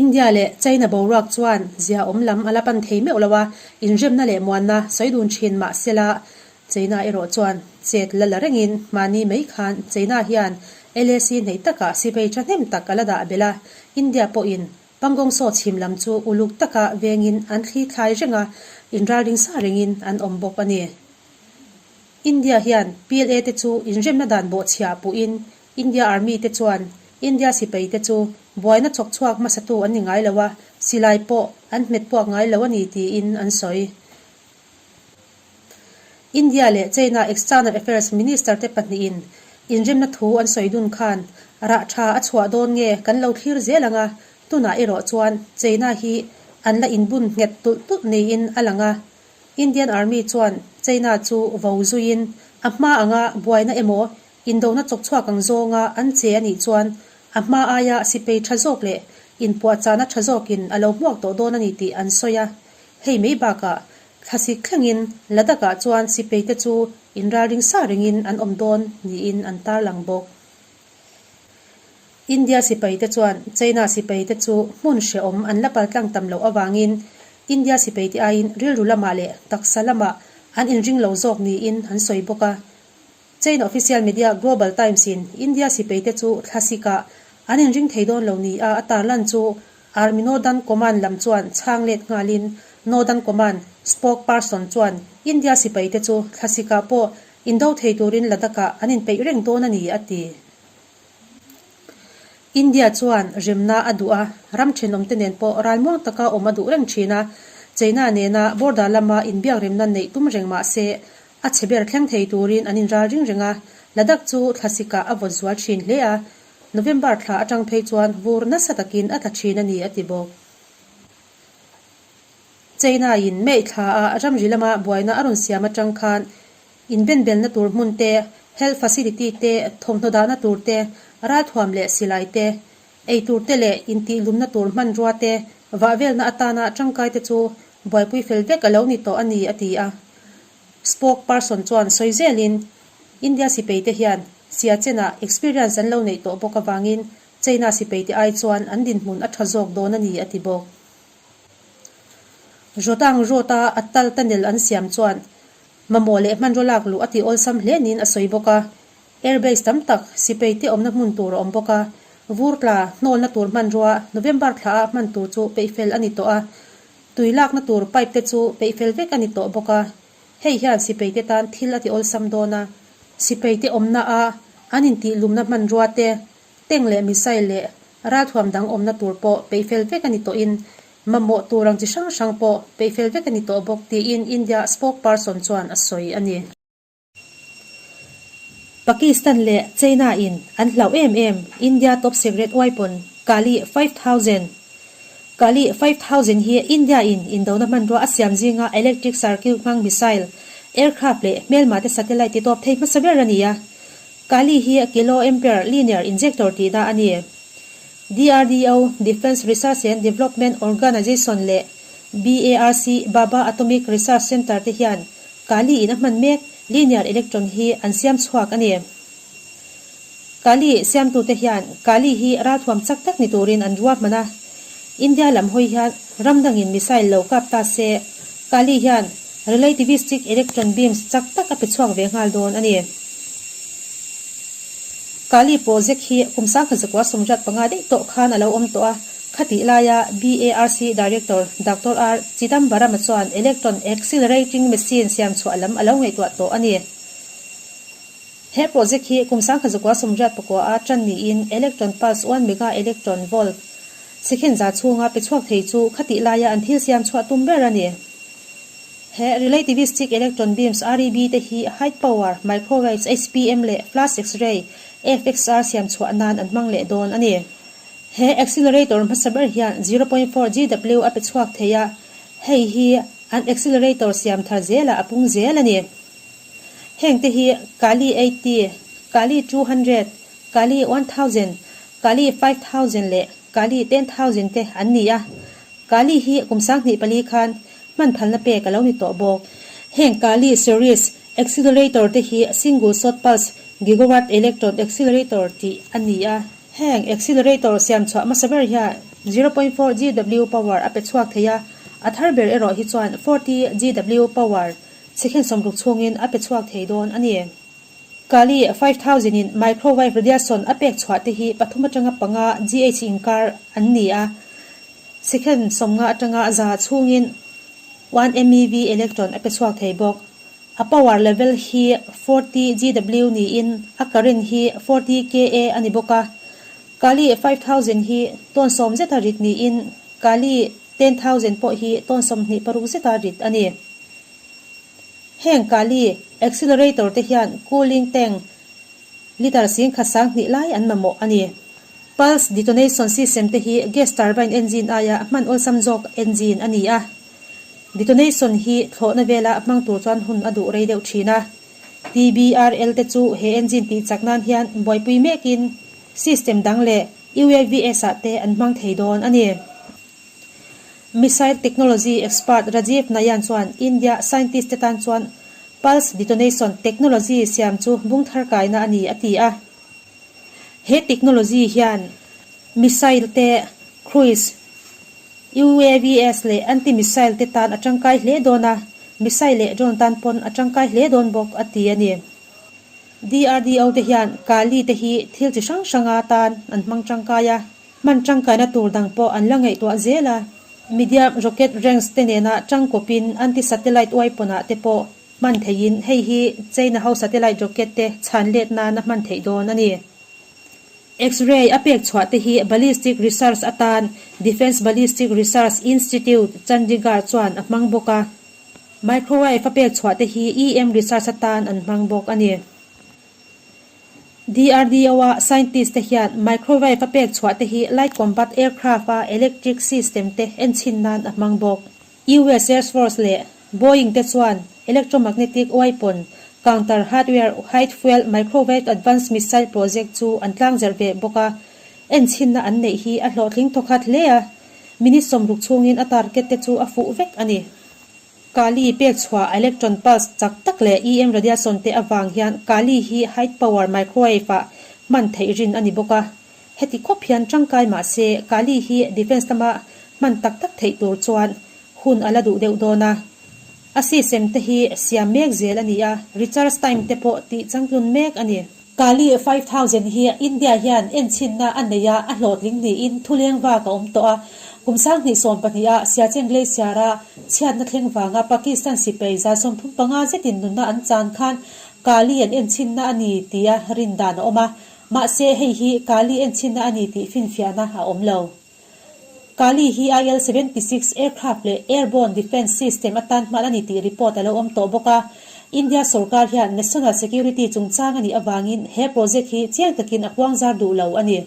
India leh China boruak chuan ziaawm lam a la pan thei meuh lo a, inremna leh muanna sawi dun thin mah sela, China erawh chuan chet la la rengin mahni mai khan China hian LAC hneih takah sipai thahnem tak a la dah belh a, India pawhin Pangong Saw chhim lam chu uluk taka vengin an thli thlai reng a, inralring sa rengin an awm bawk a ni. India hian PLA te chu inremna dan bawhchhiah puhin India Army te chuan India sipai te chu buaina chawk chhuak hmasatu an ni ngai lo a, silai pawh an hmet puak ngai lo a ni tiin an sawi. India leh China External Affairs Minister te pahnihin inremna thu an sawi dun khan rah tha a chhuah dawn nge kan lo thlir zel ang a, tunah erawh chuan China hi an la inbun nghet tulh tulh niin a lang a. Indian Army chuan China chu vo zuiin a hma anga buaina emaw indona chawk chhuak ang zawnga an che a nih chuan a hma aia sipei tha zawk leh inpuahchahna tha zawkin a lo hmuak tawh dawn a ni tih an sawi a. Hei mai bakah thlasik thlengin Ladakh-ah chuan sipeite chu inralring sa rengin an awm dawn niin an tarlang bawk. India sipaite chuan China sipaite chu hmun hrehawm an la paltlang tam loh avangin India sipaite aiin rilru lamah leh taksa lamah an inring lo zawk niin an sawi bawk a. China official media Global Times-in India sipaite chu thlasikah an inring thei dawn lo nia a tarlan chu Army Northern Command lam chuan chhang let nghalin Northern Command spokesperson chuan India sipaite chu thlasikah pawh indo thei turin Ladakh-ah an inpeih reng dawn a ni a ti. India chuan remna a duh a, ram thenawmte nen pawh ralmuang taka awm a duh reng thin a, China nena border lama inbiak remna neih tum reng mah se a chhe ber thleng thei turin an inral ring reng a, Ladakh chu thlasikah a vawt zual thin hle a, November thla atang phei chuan vur nasa takin a tla thin a ni a ti bawk. China-in May thla a ramri lama buaina a rawn siam atang khan Inbenbelna tur hmun te, health facility te, thawmhnaw dahna tur te, ralthuam leh silai te, ei tur te leh intihlumna tur hmanrua te, vahvelna atana tangkai te chu buaipui fel vek a lo ni tawh a ni, a ti a. Spokesperson chuan sawi zelin, India sipai te hian Siachen-ah experience an lo neih tawh bawk avangin China sipai te ai chuan an dinhmun a tha zawk dawn a ni, a ti bawk. Rohtang Road-a Atal Tunnel an siam chuan Mamawh leh hmanraw lak luh a tih awlsam hle niin a sawi bawk a. Airbase tam tak sipai te awmna hmun tur a awm bawk a. Vur tla hnawlna tur hmanrua November thla ah hman tur chu peihfel a ni tawh a. Tui lakna tur pipe te chu peihfel vek a ni tawh bawk a. Hei hian sipai te tan thil a ti awlsam dawn a. Sipai te awmna a an intih lumna hmanrua te, tank leh missile leh ralthuam dang awmna tur pawh peihfel vek a ni tawhin Mamawh tur ang chi hrang hrang pawh peihfel vek a ni tawh bawk tiin India spokesperson chuan a sawi a ni. Pakistan leh China in an hlauh em em India top secret weapon Kali 5000 Kali 5000 hi India in indona hmanrua a siam zinga electric circuit hmang missile, aircraft leh hmelma te satellite ti tawp thei hmasa ber a ni a. Kali hi kilo ampere linear injector tihna a ni. DRDO, Defence Research and Development Organisation leh BARC, Bhabha Atomic Research Centre te hian Kali in a hman mek linear electron hi an siam chhuak a ni. Kali siamtute hian Kali hi ralthuam chak tak ni turin an ruahman a. India lam hawi hian ram dangin missile lo kap ta se, Kali hian relativistic electron beams chak tak a pe chhuak ve nghal dawn a ni. Kali project hi kum 1985 daih tawh khan a lo awm tawh a, khatih laia BARC Director Doctor R Chidambaram-a chuan electron accelerating machine siam chhuah lam a lo ngaihtuah tawh a ni. He project hi kum 1989 a tan niin electron pulse one mega electron volt second za chhunga pe chhuak thei chu khatih laia an thil siam chhuah tum ber a ni. He relativistic electron beams, REB, te hi high power microwaves, HPM, leh flash X-ray, FXR, siam chhuah nan an hmang leh dawn a ni. He accelerator hmasa ber hian 0.4 GW a pe chhuak thei a, hei hi an accelerator siam thar zelah a pung zel a ni. Heng te hi Kali 80, Kali 200, Kali 1000, Kali 5000 leh Kali 10000 te an ni a. Kali hi kum 2004 khan hman phalna pek a lo ni tawh bawk. Heng Kali series accelerator te hi single shot pulse gigawatt electron accelerator tih a ni a. Heng accelerator siam chhuah hmasa ber hian 0.4 GW power a pe chhuak thei a, a thar ber erawh hi chuan 40 GW power second 60 chhungin a pe chhuak thei dawn a ni. Kali 5000 in microwave radiation a pek chhuah te hi pathum atanga panga GH inkar an ni a, second 50 atanga za chhungin one MeV electron a pe chhuak thei bawk. A power level hi 40 GW niin a current hi 40 kA a ni bawk a. Kali 5000 hi tawn sawm zeta rit niin Kali 10,000 pawh hi tawn 26 zeta rit a ni. Heng Kali accelerator te hian cooling tank litre 10,200 lai an mamawh a ni. Pulse detonation system te hi gas turbine engine aia hman awlsam zawk engine a ni a. Detonation hi thlawhna vela hmang tur chuan hun a duh rei deuh thin a. TBRL te chu he engine tih chak nan hian buaipui mekin system dang leh UAVs ah te an hmang thei dawn a ni. Missile technology expert Rajiv Nayan chuan India scientist te tan chuan pulse detonation technology siam chu bung thar kaina a ni a ti a. He technology hian missile te, cruise, UAVs leh anti-missile te tan a tangkai hle dawn a, missile leh drone tan pawn a tangkai hle dawn bawk a ti a ni. DRDO te hian Kali te hi thil chi hrang hranga tan an hmang tangkai a, hman tangkaina tur dang pawh an la ngaihtuah zel a. Medium rocket range te nena tangkawpin anti-satellite weapon ah te pawh hman theihin hei hi China ho satellite rocket te chhan let nan a hman theih dawn a ni. X-ray a pek chhuah te hi Ballistic Research atan Defence Ballistic Research Institute, Chandigarh chuan a hmang bawk a. Microwave a pek chhuah te hi EM Research atan an hmang bawk a ni. DRDO a scientist te hian microwave a pek chhuah te hi light combat aircraft a electric system te enchhin nan a hmang bawk. US Air Force leh Boeing te chuan electromagnetic weapon counter hardware high fuel microwave advanced missile project chu an tlangzerh ve bawk a, enchhinna an neih hi a hlawhtling thawkhat hle a, minute 60 chhungin a target te chu a fuh vek a ni. Kali pek chhuah electron pulse chak tak leh EM radiation te avang hian Kali hi high power microwave ah hman theih rin a ni bawk a. Heti khawp hian tangkai mah se Kali hi defence lama hman tak tak theih tur chuan hun a la duh deuh dawn a. A system te hi siam mek zel a ni a, recharge time te pawh tih changtlun mek a ni. Kali 5000 hi India hian enchhinna a nei a, a hlawhtling niin thuleng vak a awm tawh a. Kum 2012 ah Siachen Glacier a chhiatna thleng vanga Pakistan sipai 35 zetin nunna an chan khan Kali an enchhinna a ni tia rin dan a awm a. Mahse hei hi Kali enchhinna a ni tih finfiahna a awm lo. Kali hi IL-76 aircraft leh airborne defence system atan hman a ni tih report a lo awm tawh bawk a. India sorkar hian national security chungchang a nih avangin he project hi chiang takin a kuangzar duh lo a ni.